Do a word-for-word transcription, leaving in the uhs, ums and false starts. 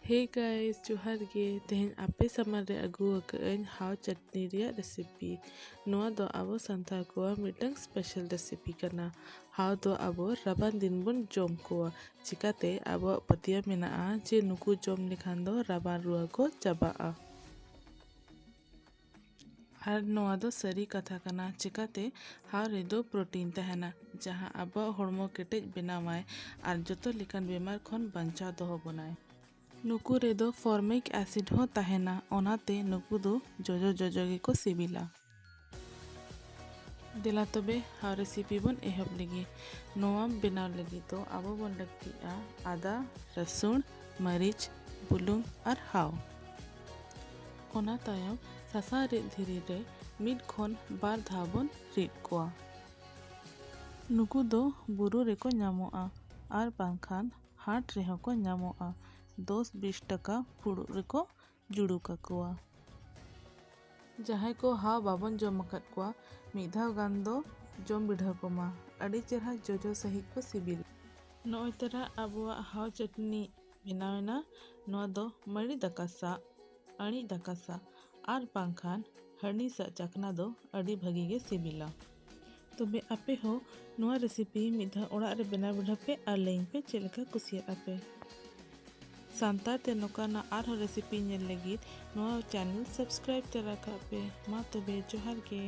Hey guys, ᱡᱚᱦᱟᱨ ᱜᱮ᱾ ᱛᱮᱦᱮᱧ ᱟᱯᱮ ᱥᱟᱢᱟᱝ ᱨᱮ ᱟᱹᱜᱩ ᱟᱠᱟᱫ ᱟᱹᱧ ᱦᱟᱣ ᱪᱟᱴᱱᱤ ᱨᱮᱭᱟᱜ recipe᱾ ᱱᱚᱣᱟ ᱫᱚ ᱟᱵᱚ ᱥᱟᱱᱛᱟᱲ ᱠᱚᱣᱟᱜ ᱢᱤᱫᱴᱟᱝ special recipe ᱠᱟᱱᱟ᱾ ᱦᱟᱣ ᱫᱚ ᱟᱵᱚ ᱨᱟᱵᱟᱝ ᱫᱤᱱ ᱵᱚᱱ ᱡᱚᱢ ᱠᱚᱣᱟ᱾ ᱪᱤᱠᱟᱛᱮ? ᱟᱵᱚᱣᱟᱜ ᱯᱟᱹᱛᱭᱟᱹᱣ ᱢᱮᱱᱟᱜᱼᱟ ᱡᱮ ᱱᱩᱠᱩ ᱡᱚᱢ ᱞᱮᱠᱷᱟᱱ ᱫᱚ ᱨᱟᱵᱟᱝ ᱨᱩᱣᱟᱹ ᱠᱚ ᱪᱟᱵᱟᱜᱼᱟ᱾ ᱟᱨ ᱱᱚᱣᱟ ᱫᱚ ᱥᱟᱹᱨᱤ ᱠᱟᱛᱷᱟ ᱠᱟᱱᱟ, ᱪᱤᱠᱟᱛᱮ ᱦᱟᱣ ᱨᱮᱫᱚ protein ᱛᱟᱦᱮᱱᱟ, ᱡᱟᱦᱟᱸ ᱟᱵᱚᱣᱟᱜ ᱦᱚᱲᱢᱚ ᱠᱮᱴᱮᱡ ᱵᱮᱱᱟᱣᱟᱭ ᱟᱨ ᱡᱚᱛᱚ ᱞᱮᱠᱟᱱ ᱵᱮᱢᱟᱨ ᱠᱷᱚᱱ ᱵᱟᱧᱪᱟᱣ ᱫᱚᱦᱚ ᱵᱚᱱᱟᱭ᱾ ᱱᱩᱠᱩ ᱨᱮᱫᱚ formic acid ᱦᱚᱸ ᱛᱟᱦᱮᱱᱟ, ᱚᱱᱟᱛᱮ ᱱᱩᱠᱩ ᱫᱚ ᱡᱚᱡᱚ ᱡᱚᱡᱚ ᱜᱮᱠᱚ ᱥᱤᱵᱤᱞᱟ᱾ ᱫᱮᱞᱟ ᱛᱚᱵᱮ ᱦᱟᱣ recipe ᱵᱚᱱ ᱮᱦᱚᱵ ᱞᱮᱜᱮ᱾ ᱱᱚᱣᱟ ᱵᱮᱱᱟᱣ ᱞᱟᱹᱜᱤᱫ ᱫᱚ ᱟᱵᱚ ᱵᱚᱱ ᱞᱟᱹᱠᱛᱤᱜᱼᱟ ᱟᱫᱟ, ᱨᱟᱹᱥᱩᱱ, ᱢᱟᱹᱨᱤᱪ, ᱵᱩᱞᱩᱝ ᱟᱨ ᱦᱟᱣ᱾ ᱚᱱᱟ ᱛᱟᱭᱚᱢ ᱥᱟᱥᱟᱝ ᱨᱤᱫ ᱫᱷᱤᱨᱤ ᱨᱮ ᱢᱤᱫ ᱠᱷᱚᱱ ᱵᱟᱨ ᱫᱷᱟᱣ ᱵᱚᱱ ᱨᱤᱫ ᱠᱚᱣᱟ᱾ ᱱᱩᱠᱩ ᱫᱚ ᱵᱩᱨᱩ ᱨᱮᱠᱚ ᱧᱟᱢᱚᱜᱼᱟ ᱟᱨ ᱵᱟᱝᱠᱷᱟᱱ ᱦᱟᱴ ᱨᱮᱦᱚᱸ ᱠᱚ ᱧᱟᱢᱚᱜᱼᱟ᱾ ᱫᱚᱥ ᱵᱤᱥ ᱴᱟᱠᱟ ᱯᱷᱩᱲᱩᱜ ᱨᱮᱠᱚ ᱡᱩᱲᱩ ᱠᱟᱠᱚᱣᱟ᱾ ᱡᱟᱦᱟᱸᱭ ᱠᱚ ᱦᱟᱣ ᱵᱟᱵᱚᱱ ᱡᱚᱢ ᱟᱠᱟᱫ ᱠᱚᱣᱟ, ᱢᱤᱫ ᱫᱷᱟᱣ ᱜᱟᱱ ᱫᱚ ᱡᱚᱢ ᱵᱤᱰᱷᱟᱹᱣ ᱠᱚᱢᱟ᱾ ᱟᱹᱰᱤ ᱪᱮᱨᱦᱟ ᱡᱚᱡᱚ ᱥᱟᱺᱦᱤᱡ ᱠᱚ ᱥᱤᱵᱤᱞ᱾ ᱱᱚᱜᱼᱚᱭ ᱛᱟᱨᱟ ᱟᱵᱚᱣᱟᱜ ᱦᱟᱣ ᱪᱟᱹᱴᱱᱤ ᱵᱮᱱᱟᱣ ᱮᱱᱟ᱾ ᱱᱚᱣᱟ ᱫᱚ ᱢᱟᱹᱲᱤ ᱫᱟᱠᱟ ᱥᱟᱜ, ᱟᱹᱬᱤᱡ ᱫᱟᱠᱟ ᱥᱟᱜ ᱟᱨ ᱵᱟᱝᱠᱷᱟᱱ ᱦᱟᱹᱲᱱᱤ ᱥᱟᱜ ᱪᱟᱠᱷᱱᱟ ᱫᱚ ᱟᱹᱰᱤ ᱵᱷᱟᱹᱜᱤ ᱜᱮ ᱥᱤᱵᱤᱞᱟ᱾ ᱛᱚᱵᱮ ᱟᱯᱮ ᱦᱚᱸ ᱱᱚᱣᱟ recipe ᱢᱤᱫ ᱫᱷᱟᱣ ᱚᱲᱟᱜ ᱨᱮ ᱵᱮᱱᱟᱣ ᱵᱤᱰᱷᱟᱹᱣ ᱯᱮ ᱟᱨ ᱞᱟᱹᱭᱟᱹᱧ ᱯᱮ ᱪᱮᱫ ᱞᱮᱠᱟ ᱠᱩᱥᱤᱭᱟᱜᱼᱟ ᱯᱮ᱾ ᱥᱟᱱᱛᱟᱲ ᱛᱮ ᱱᱚᱝᱠᱟᱱᱟᱜ ᱟᱨᱦᱚᱸ recipe ᱧᱮᱞ ᱞᱟᱹᱜᱤᱫ ᱱᱚᱣᱟ channel subscribe ᱛᱟᱨᱟ ᱠᱟᱜ ᱯᱮ᱾ ᱢᱟ ᱛᱚᱵᱮ ᱡᱚᱦᱟᱨ ᱜᱮ᱾